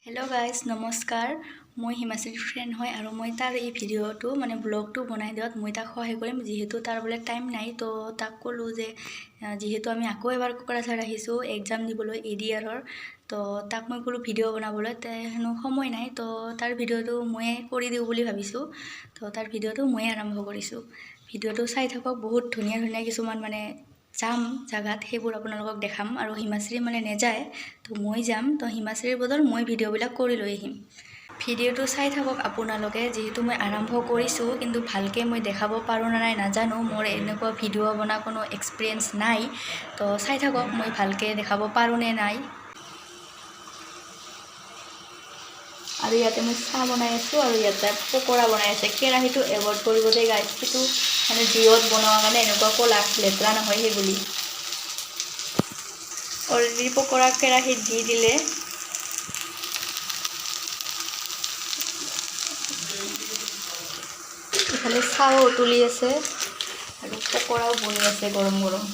Hello' guys, নমস্কাৰ। মই হিমাশ্ৰীৰ friend হয় আৰু মই তাৰ এই ভিডিঅ'টো মানে ব্লগটো বনাই দিয়াত মই তাক সহায় কৰিম, যিহেতু তাৰ বোলে টাইম নাই। তো তাক ক'লোঁ যে যিহেতু আমি আকৌ এবাৰ কোকৰাঝাৰ আহিছোঁ এক্সাম দিবলৈ এডিআৰৰ, তো তাক মই ক'লোঁ ভিডিঅ' বনাবলৈ, তে হেনো সময় নাই। তো তাৰ ভিডিঅ'টো ময়ে কৰি দিওঁ বুলি ভাবিছোঁ। তো তাৰ ভিডিঅ'টো ময়ে আৰম্ভ কৰিছোঁ। ভিডিঅ'টো চাই থাকক, বহুত ধুনীয়া ধুনীয়া কিছুমান মানে যাম জাগাত, সেইবোৰ আপোনালোকক দেখাম। আৰু হিমাশ্ৰী মানে নেযায়, তো মই যাম। তো হিমাশ্ৰীৰ বদল মই ভিডিঅ'বিলাক কৰি লৈ আহিম। ভিডিঅ'টো চাই থাকক আপোনালোকে। যিহেতু মই আৰম্ভ কৰিছোঁ, কিন্তু ভালকৈ মই দেখাব পাৰোঁ নে নাই নাজানো। মোৰ এনেকুৱা ভিডিঅ' বনোৱা কোনো এক্সপিৰিয়েঞ্চ নাই। তো চাই থাকক মই ভালকৈ দেখাব পাৰোঁ নে নাই। আৰু ইয়াতে মই চাহ বনাই আছোঁ আৰু ইয়াতে পকৰা বনাই আছে। কেৰাহীটো এভইড কৰিব দেই গাইজ, সেইটো মানে জুইত বনোৱাৰ কাৰণে এনেকুৱা ক'লা, লেতেৰা নহয় সেই বুলি। অলৰেডি পকৰা কেৰাহীত দি দিলে। ইফালে চাহো উতলি আছে আৰু পকৰাও বনি আছে গৰম গৰম।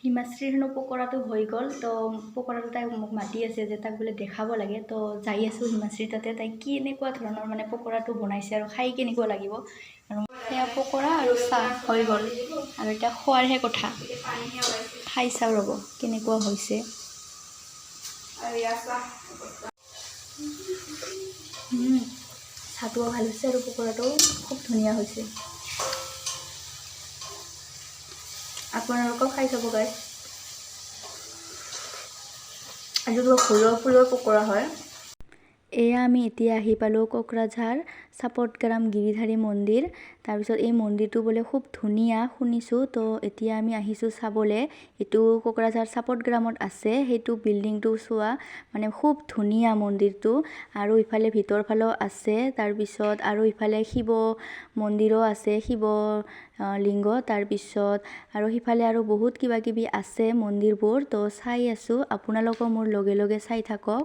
হিমাশ্ৰীৰ হেনো পকৰাটো হৈ গ'ল। তো পকৰাটো তাই মোক মাতি আছে যে তাক বোলে দেখাব লাগে। তো যাই আছোঁ হিমাশ্ৰীৰ তাতে, তাই কি এনেকুৱা ধৰণৰ মানে পকৰাটো বনাইছে আৰু খাই কেনেকুৱা লাগিব। আৰু সেয়া পকৰা আৰু চাহ হৈ গ'ল আৰু এতিয়া খোৱাৰহে কথা। খাই চাওঁ ৰ'ব কেনেকুৱা হৈছে। চাহটোও ভাল হৈছে আৰু পকৰাটোও খুব ধুনীয়া হৈছে। আপোনালোকেও খাই চাব গাইজ। এইটো কিবা ফুলৰ ফুলৰ পকৰা হয়। এয়া আমি এতিয়া আহি পালোঁ কোকৰাঝাৰ চাপতগ্ৰাম গিৰিধাৰী মন্দিৰ। তাৰপিছত এই মন্দিৰটো বোলে খুব ধুনীয়া শুনিছোঁ। তো এতিয়া আমি আহিছোঁ চাবলৈ। এইটো কোকৰাঝাৰ চাপতগ্ৰামত আছে। সেইটো বিল্ডিংটো চোৱা, মানে খুব ধুনীয়া মন্দিৰটো। আৰু ইফালে ভিতৰ ফালেও আছে। তাৰপিছত আৰু ইফালে শিৱ মন্দিৰো আছে, শিৱ লিংগ। তাৰপিছত আৰু সিফালে আৰু বহুত কিবা কিবি আছে মন্দিৰবোৰ। তো চাই আছোঁ, আপোনালোকেও মোৰ লগে লগে চাই থাকক।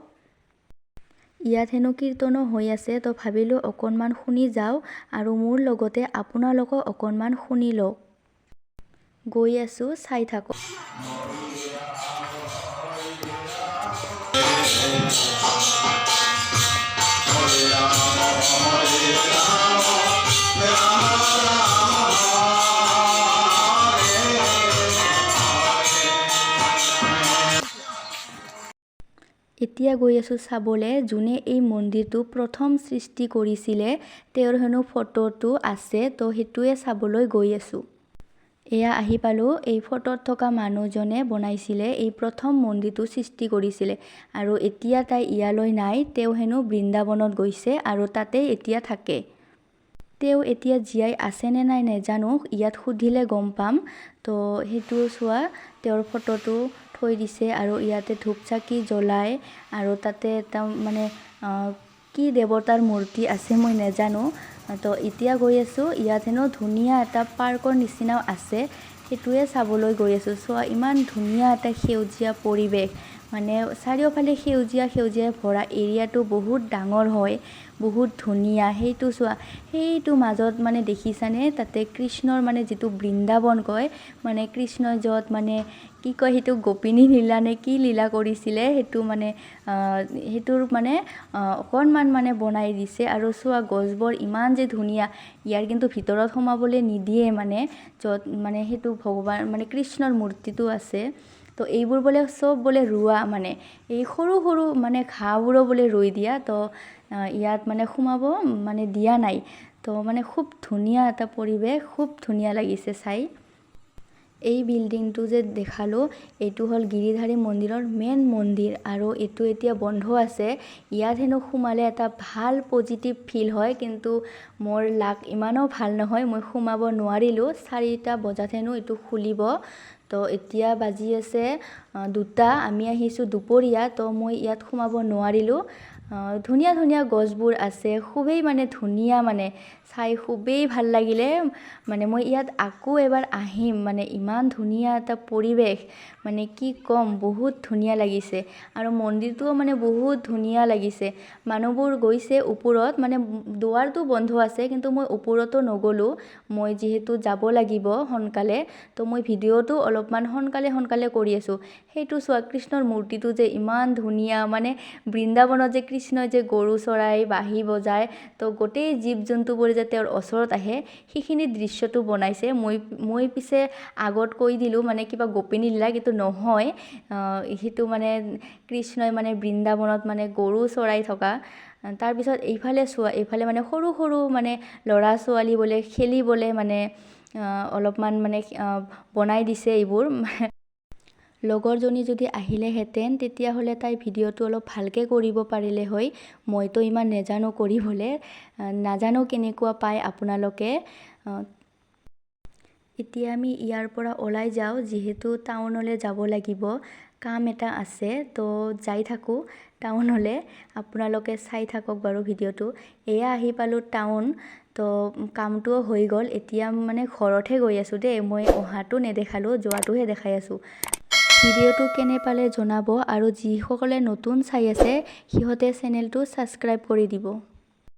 ইয়াত হেনো কীৰ্তনো হৈ আছে, তো ভাবিলোঁ অকণমান শুনি যাওঁ আৰু মোৰ লগতে আপোনালোকেও অকণমান শুনি লওক। গৈ আছোঁ, চাই থাকক। এতিয়া গৈ আছোঁ চাবলৈ, যোনে এই মন্দিৰটো প্ৰথম সৃষ্টি কৰিছিলে তেওঁৰ হেনো ফটোটো আছে। তো সেইটোৱে চাবলৈ গৈ আছোঁ। এয়া আহি পালোঁ। এই ফটোত থকা মানুহজনে বনাইছিলে, এই প্ৰথম মন্দিৰটো সৃষ্টি কৰিছিলে। আৰু এতিয়া তাই ইয়ালৈ নাই, তেওঁ হেনো বৃন্দাবনত গৈছে আৰু তাতেই এতিয়া থাকে। তেওঁ এতিয়া জীয়াই আছেনে নাই নাজানো, ইয়াত সুধিলে গম পাম। তো সেইটো চোৱা, তেওঁৰ ফটোটো থৈ দিছে আৰু ইয়াতে ধূপ চাকি জ্বলায়। আৰু তাতে এটা মানে কি দেৱতাৰ মূৰ্তি আছে মই নাজানো। তো এতিয়া গৈ আছোঁ, ইয়াত হেনো ধুনীয়া এটা পাৰ্কৰ নিচিনাও আছে, সেইটোৱে চাবলৈ গৈ আছোঁ। চোৱা, ইমান ধুনীয়া এটা সেউজীয়া পৰিৱেশ, মানে চাৰিওফালে সেউজীয়া সেউজীয়াই ভৰা। এৰিয়াটো বহুত ডাঙৰ হয়, বহুত ধুনীয়া। সেইটো চোৱা, সেইটো মাজত মানে দেখিছানে, তাতে কৃষ্ণৰ মানে যিটো বৃন্দাবন কয়, মানে কৃষ্ণই য'ত মানে কি কয় সেইটো গোপিনী লীলা নে কি লীলা কৰিছিলে, সেইটো মানে সেইটোৰ মানে অকণমান মানে বনাই দিছে। আৰু চোৱা গছবোৰ ইমান যে ধুনীয়া। ইয়াৰ কিন্তু ভিতৰত সোমাবলৈ নিদিয়ে, মানে য'ত মানে সেইটো ভগৱান মানে কৃষ্ণৰ মূৰ্তিটো আছে। তো এইবোৰ বোলে চব বোলে ৰোৱা, মানে এই সৰু সৰু মানে ঘাঁহবোৰো বোলে ৰুই দিয়া। তো ইয়াত মানে সোমাব মানে দিয়া নাই। তো মানে খুব ধুনীয়া এটা পৰিৱেশ, খুব ধুনীয়া লাগিছে চাই। এই বিল্ডিংটো যে দেখালোঁ, এইটো হ'ল গিৰিধাৰী মন্দিৰৰ মেইন মন্দিৰ আৰু এইটো এতিয়া বন্ধ আছে। ইয়াত হেনো সোমালে এটা ভাল পজিটিভ ফিল হয়, কিন্তু মোৰ লাক ইমানো ভাল নহয়, মই সোমাব নোৱাৰিলোঁ। 4টা বজাত হেনো এইটো খুলিব। তো এতিয়া বাজি আছে 2টা, আমি আহিছোঁ দুপৰীয়া। তো মই ইয়াত সোমাব নোৱাৰিলোঁ। ধুনীয়া ধুনীয়া গছবোৰ আছে, খুবেই মানে ধুনীয়া, মানে চাই খুবেই ভাল লাগিলে। মানে মই ইয়াত আকৌ এবাৰ আহিম। মানে ইমান ধুনীয়া এটা পৰিৱেশ, মানে কি ক'ম, বহুত ধুনীয়া লাগিছে। আৰু মন্দিৰটোও মানে বহুত ধুনীয়া লাগিছে। মানুহবোৰ গৈছে ওপৰত, মানে দুৱাৰটো বন্ধ আছে, কিন্তু মই ওপৰতো নগ'লোঁ। মই যিহেতু যাব লাগিব সোনকালে, তো মই ভিডিঅ'টো অলপমান সোনকালে সোনকালে কৰি আছোঁ। সেইটো চোৱা, কৃষ্ণৰ মূৰ্তিটো যে ইমান ধুনীয়া। মানে বৃন্দাবনত যে কৃষ্ণই যে গৰু চৰাই, বাঁহী বজায়, তো গোটেই জীৱ জন্তুবোৰে যে তেওঁৰ ওচৰত আহে, সেইখিনি দৃশ্যটো বনাইছে। মই পিছে আগত কৈ দিলোঁ মানে কিবা গোপিনী লীলা, কিন্তু নহয়, সেইটো মানে কৃষ্ণই মানে বৃন্দাবনত মানে গৰু চৰাই থকা। তাৰপিছত এইফালে চোৱা, এইফালে মানে সৰু সৰু মানে ল'ৰা ছোৱালী বোলে খেলিবলৈ মানে অলপমান মানে বনাই দিছে এইবোৰ। লগৰজনী যদি আহিলেহেঁতেন, তেতিয়াহ'লে তাই ভিডিঅ'টো অলপ ভালকৈ কৰিব পাৰিলে হয়। মইতো ইমান নেজানো কৰিবলৈ, নাজানো কেনেকুৱা পায় আপোনালোকে। এতিয়া আমি ইয়াৰ পৰা ওলাই যাওঁ, যিহেতু টাউনলৈ যাব লাগিব, কাম এটা আছে, তো যাই থাকোঁ টাউনলৈ। আপোনালোকে চাই থাকক বাৰু ভিডিঅ'টো। এয়া আহি পালোঁ টাউন, তো কামটোও হৈ গ'ল। এতিয়া মানে ঘৰতহে গৈ আছোঁ দেই। মই অহাটো নেদেখালোঁ, যোৱাটোহে দেখাই আছোঁ। ভিডিঅ'টো কেনে পালে জনাব আৰু যিসকলে নতুন চাই আছে, সিহঁতে চেনেলটো ছাবস্ক্ৰাইব কৰি দিব।